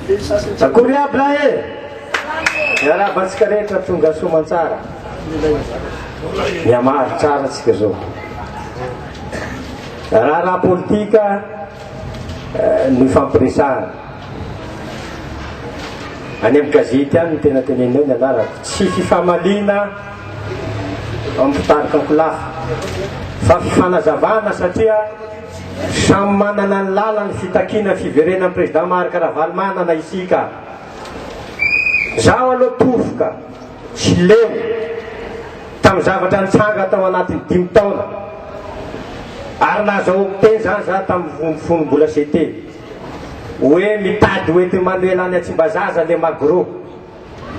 Akory aby lahy e! Miarahaba antsika rehetra tonga soamantsara. Mihamaro tsara tsika zao. Raharaha politika eh, no ifampiresahana. Any amin'ny gazety any no tena tenenina eo ny anarako. Tsy fifamaliana amin'ny mpitarika ankolafy fa fifanazavana satria Samy manana ny lalany fitakiana fiverenan'ny Président Marc Ravalomanana isika. Zaho aloha tofoka sy leo tamin'ny zavatra nitsanga tao anatin'ny dimy taona ary nahazahoako teny zany za tamin'ny fony mbola CT hoe mitady ho entin'i Manuel any Tsimbazaza le Magro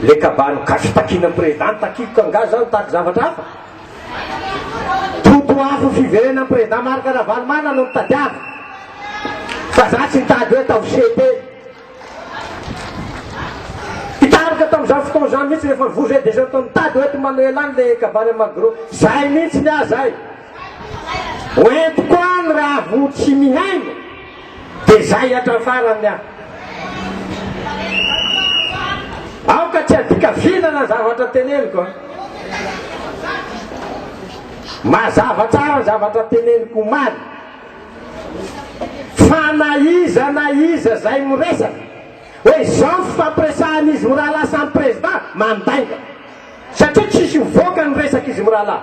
le kabary ka fitakiana ny président takiko ka nga zaho nitaky zavatra hafa. Toto afo fiverenan'ny président Marc Ravalomanana no nitadiaviko fa za tsy nitady hoe ataovy CT. Mpitarika tamin'izany fotoana izany mihitsy rehefa nivory zay dia zay natao nitady hoe Manuel any le kabary amin'ny Magro. Zay mihitsy ny ahy zay. Hoentiko any raha vo tsy mihaino dia zay hatramin'ny farany ny ahy. Aoka tsy adika vilana ny zavatra teneniko a. Mazava tsara ny zavatra teneniko omaly fa na iza na iza zay miresaka hoe izao ny fifampiresahan'izy mirahalahy samy président mandainga satria tsisy mivoaka ny resak'izy mirahalahy.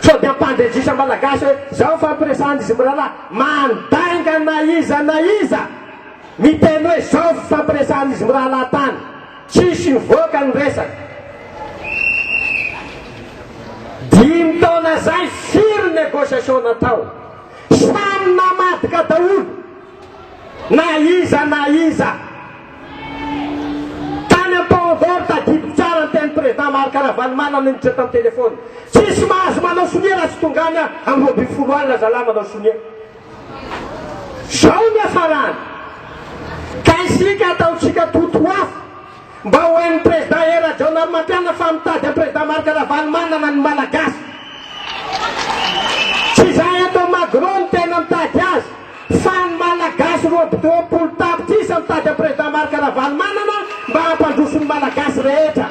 Sao dia ampandrejisa malagasy hoe zao fifampiresahan'izy mirahalahy mandainga na iza na iza miteny hoe zao fifampiresahan'izy mirahalahy tany. Tsisy mivoaka ny resaka. Dimy taona zay firy négociation natao? Samy namadika daholo na iza na iza. Tany am Paon d'Or tadidiko tsara ny tenin'i Président Marc Ravalomanana niditra tamin'ny téléphone. Tsisy mahazo manao sonia raha tsy tonga any aho amin'ny 12 alina zalahy manao sonia. Zao ny hafarany. Ka isika ataontsika totoafo mba ho hain'ny Président Hery Rajaonarimampianina fa mitady an'i Président Marc Ravalomanana ny Malagasy. Tsy izahay ato Magro no tena mitady azy fa ny Malagasy 22 tapitrisa mitady an'i Président Marc Ravalomanana mba hampandroso ny Malagasy rehetra.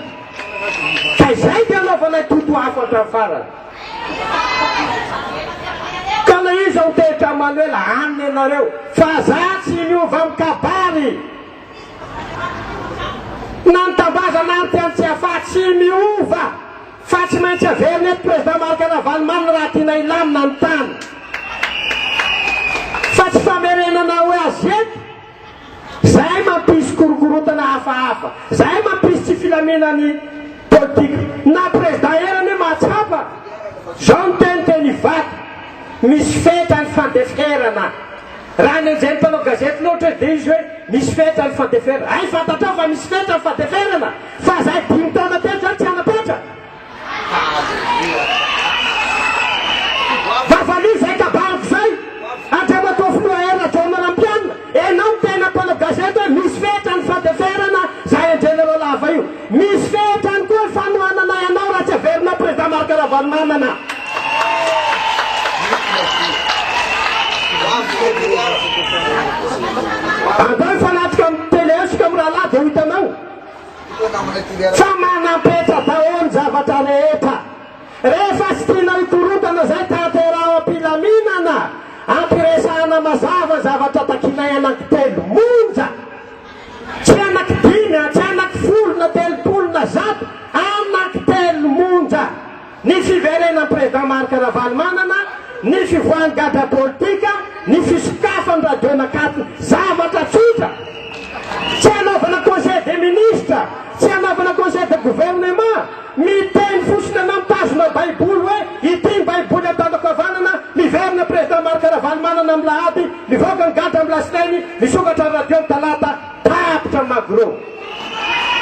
Ka izay dia anaovanay totoafo hatramin'ny farany. Ka na iza ho teritra amin'i Manuel any ianareo fa za tsy miova amin'ny kabary na ny tambazana ary ty any Tsiafahy tsy miova fa tsy maintsy averina eto Président Marc Ravalomanana raha tiana hilamina ny tany fa tsy famerenana hoe azy eto. Zay mampisy korokorotana hafahafa, zay mampisy tsy filaminany politika. Na président Hery anie mahatsapa, zao ny teny teny Ivato, misy fetra ny fandeferana. Raha nenjehin'ny mpanao gazety loatra izy dia izy hoe misy fetra ny fandeferana. Hay fantatrao fa misy fetra ny fandeferana fa zay dimy taona telo zany tsy hanam-petra. Vavaliho izay kabariko izay, Andriamatoa Filoha Hery Rajaonarimampianina, enao no tena mpanao gazety hoe misy fetra ny fandeferana izay endrenareo lava io. Misy fetrany koa ny fanohananay anao raha tsy averinao Président Marc Ravalomanana. Andao hifanatrika amin'ny télé isika mirahalahy dia ho hitanao. Fa manam-petra daholo ny zavatra rehetra. Rehefa tsy tianao hikorontana izay, tanteraho am-pilaminana, ampiresahana mazava ny zavatra takinay anankitelo monja. Tsy anankidimy, tsy anankifolo na 30 na 100, anankitelo monja. Ny fiverenan'ny Président Marc Ravalomanana, ny fivoahan'ny gadra politika, ny fisokafan'ny radio nakatona. Zavatra tsotra! Tsy hanaovana conseil des ministres, tsy hanaovana conseil de gouvernement, miteny fotsiny anao mitazona baiboly hoe ity ny baiboly an-tanako havanana, miverina Président Marc Ravalomanana amin'ny lahady, mivoaka ny gadra amin'ny lasinainy, misokatra ny radio amin'ny talata, tapitra Magro.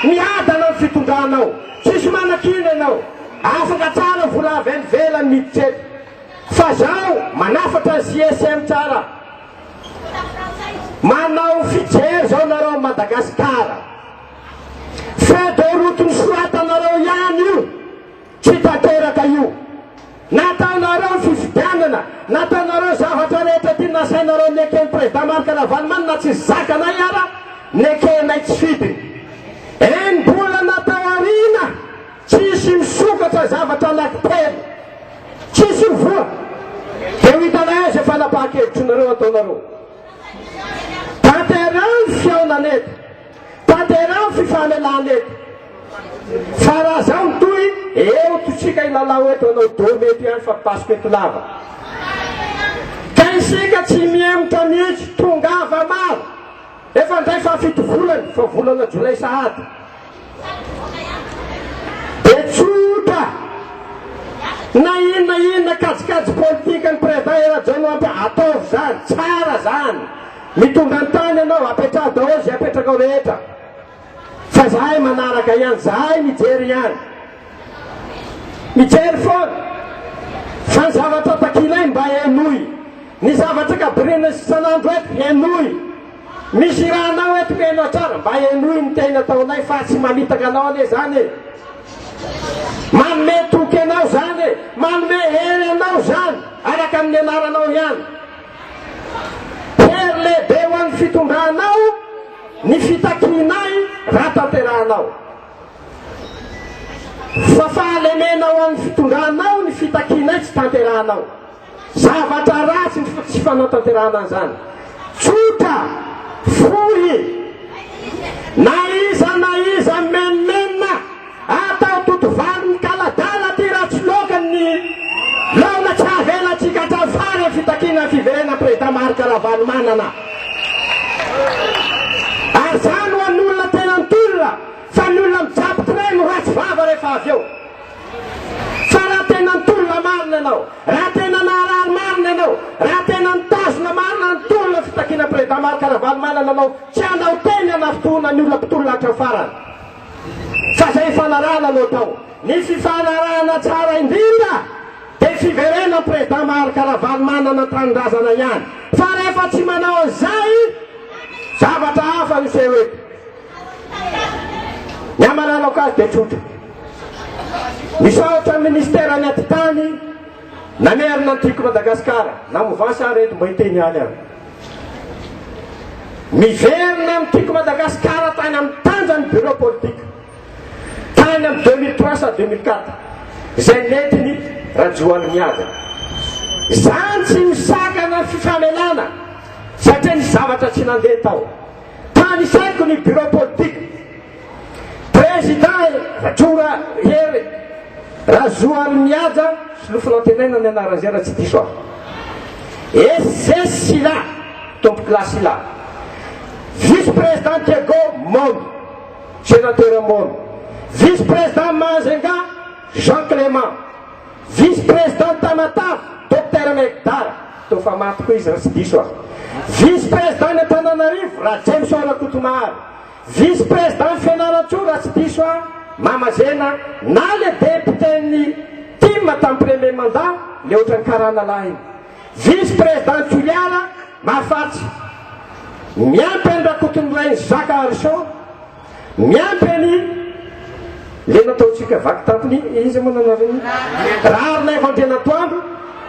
Miadana ny fitondranao, tsisy manakiana ianao. Afaka tsara ny vola avy any ivelany miditra eto. Fa zao manafatra ny CSM tsara. Manao fijery zao nareo am Madagascar. Feu de route nosoratanareo ihany io. Tsy tanteraka io. Nataonareo ny fifidianana, nataonareo zavatra rehetra ty nasainareo neken'ny Président Marc Ravalomanana tsy zakanay ara. Nekenay tsy fidiny. Enim-bolana tao aoriana, tsisy misokatra zavatra anankitelo. Tsisy mivoha. Dia ho hitanay eo izay fanapahan-kevitrinareo ataonareo. Tanteraho ny fihaonana eto. Tanteraho ny fifamelana eto. Fa raha zaho mitohy, eo tosika hilalao eto hanao dôme eto ihany fa pasoka eto lava. Ka isika tsy mihemotra mihitsy, tongava maro. Efa ndray fahafito volana, fa volana jolay sahady. Dia tsotra. Na inona inona kajikajy politika ny Président Rajaonarimampianina, ataovy zany, tsara zany. Mitondra ny tany ianao, apetraho daholo izay apetrakao rehetra. Fa zahay manaraka ihany, zahay mijery ihany. Mijery foana. Fa ny zavatra takianay mba henoy. Ny zavatra kabirina isan'andro eto, henoy. Misy rahanao eto mihaino tsara, mba henoy ny teny ataonay fa tsy mamitaka anao anie zany e. Manome toky anao zany e, manome hery anao zany, araka ny nianaranao ihany. Hery lehibe ho an'ny fitondranao ny fitakianay raha tanterahanao. Fa fahalemena ho an'ny fitondranao ny fitakianay tsy tanterahanao. Zavatra ratsy ny tsy fanatanterahana an'izany. Tsotra, fohy. Na iza na iza mimenomenona, atao totovalin'ny kaladala ty raha tsy loaka ny laona tsy avelantsika hatramin'ny farany fitakiana ny fiverenan'ny Président Marc Ravalomanana. Ary izany ho an'ny olona tena nitolona, fa ny olona mijapy train no ratsy vava rehefa avy eo. Fa raha tena nitolona marina ianao, raha tena naharary marina ianao, raha tena nitazona marina ny tolona fitakiana Président Marc Ravalomanana anao, tsy hanao teny hanafintohina ny olona mpitolona hatramin'ny farany. Fa izay ifanarahana no atao. Ny fifanarahana tsara indrindra dia fiverenan'ny Président Marc Ravalomanana an-tanindrazana ihany. Fa rehefa tsy manao an'izay, zavatra hafa no hiseho eto. Ny hamaranako azy dia tsotra. Misaotra ny Minisiteran'ny Atitany namerina ny Tiako Madagasikara, na movansy ary eto mba hiteny ihany aho. Miverina ny Tiako Madagasikara tany amin'ny tanjan'ny bureau politique, tany amin'ny 2003 sa 2004, izay nentiny Rajoalimihaja. Izany tsy misakana ny fifamelana satria nisy zavatra tsy nandeha tao. Tanisaiko ny bureau politique. Président Rajora Hery Razoarimihaja Solofonantenaina ny anaran'izay raha tsy diso aho. SC Sylla Tompokolahy Sylla. Vice président Diego Mamy, sénateur Mamy. Vice président Mahajanga Jean Clément. Vice président Tamatave, Docteur Megdara, toa fa maty koa izy raha tsy diso aho. Vice président ny Antananarivo, Rajemison Rakotomahary. Vice président ny Fianarantsoa raha tsy diso aho, Mama Zena, na le député-n'ny tim tamin'ny premier mandat, le ohatran'ny karana lahy iny. Vice président Toliara, Mahafatsy. Miampy an'i Rakotonirainy Jacques Harrison. Miampy an'i le nataontsika vaky tampony iza moa nanarany Raharinaivo Andrianatoandro,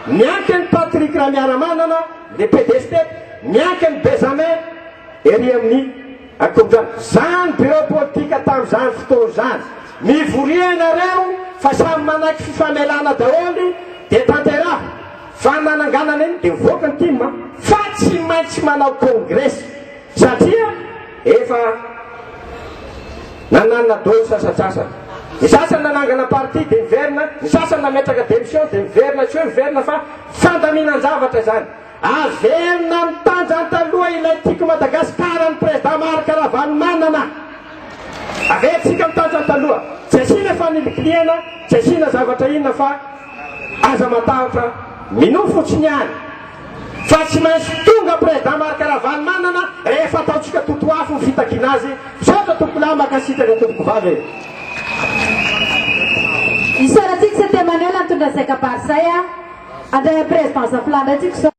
miampy an'i Patrick Ramiaramanana le PDST, miampy an'i Benjamin ery amin'ny Ankorondrano. Zany bureau politique tamin'izany fotoana izany. Mivoria ianareo fa samy manaiky fifamelana daholo dia tanteraho fa nananganana iny dia mivoaka ny tim fa tsy maintsy manao kongresy. Satria efa nananina dôly sasantsasany. Ny sasany nanangana parti dia niverina, ny sasany nametraka démission dia niverina, tsy hoe miverina fa fandaminan-javatra izany. Averina amin'ny tanjany taloha ilay Tiako Madagasikara ny Président Marc Ravalomanana. Averintsika amin'ny tanjany taloha. Tsy asiana fanilikilihana, tsy asiana zavatra inona fa aza matahotra, minoa fotsiny ihany. Fa tsy maintsy tonga Président Marc Ravalomanana rehefa ataontsika totoafo ny fitakiana azy. Misaotra tompokolahy mankasitraka tompokovavy e. Isaorantsika Seth Emmanuel nitondra izay kabary izay a. Handray an'i Président Zafilahy indray tsika izao.